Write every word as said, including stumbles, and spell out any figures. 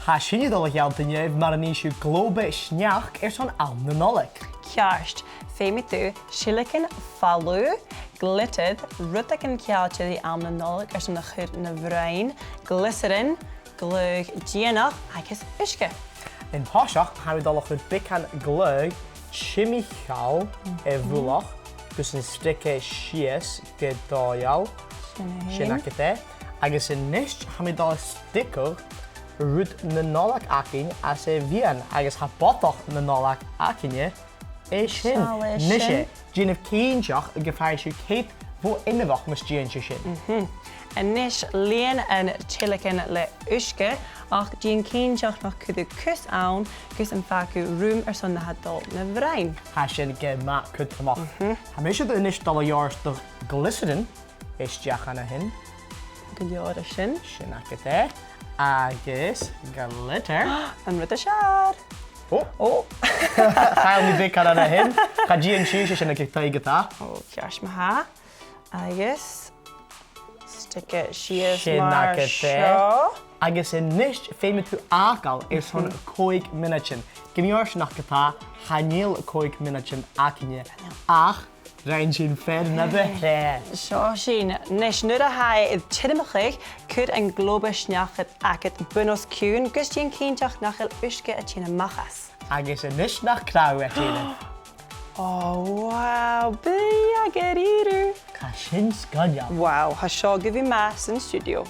Tha sinne a' dol a shealltainn dhuibh mar a nì sibh glòb sneachd airson àm na Nollaig. Ceart, feumaidh tu sileagan falamh, glitter, rudeigin ceangailte ri àm na Nollaig airson a chur na bhroinn, glycerin, glaodh dìonach agus uisge. An toiseach, tha mi a' dol a chur beagan glaodh timcheall air mullach gus an steigeadh sìos gu dòigheil. Sin agad e. Agus a-nis, tha mi a' dol a steigeadh rud na Nollaig againn às a' mheadhan, agus tha bodach na Nollaig againne an sin. Nise, dèanaibh cinnteach gum faigh sibh cead bho inbheach mus dèan sibh sin. A-nis, lìon an t-sileagan le uisge, ach dèan cinnteach nach cuir thu cus ann gus am faigh thu rùm airson na tha dol na bhroinn. Tha sin gu math cudromach. Tha mise a-nis a' dol a dhòrtadh glycerin a-steach an sin. Gu leòr an sin. Sin agad e. Agus glitter. An rud as fheàrr. Ò. Ò. Chaill mi beagan an sin. Cha dèan sibhse sin aig an taigh ge-tà. Ò, ceart ma-thà. Agus steigeadh sìos mar seo. Agus a-nis, feumaidh tu fhàgail airson còig mionaidean. Gu mì-fhortanach ge-tà, chan eil còig mionaidean againne. Ach rinn sinn fear na bheatha. Seo sinn. Nis, nuair a tha e air tiormachadh, cuir an glòb sneachda agad bun-os cionn, gus dèan cinnteach nach eil uisge a' tighinn a-mach às. Agus a-nis nach crodh a' tighinn. Ò, wow, brèagha gu dearbh. Tha sin sgoinneil. Wow, tha seo gu bhith math san stiùidio.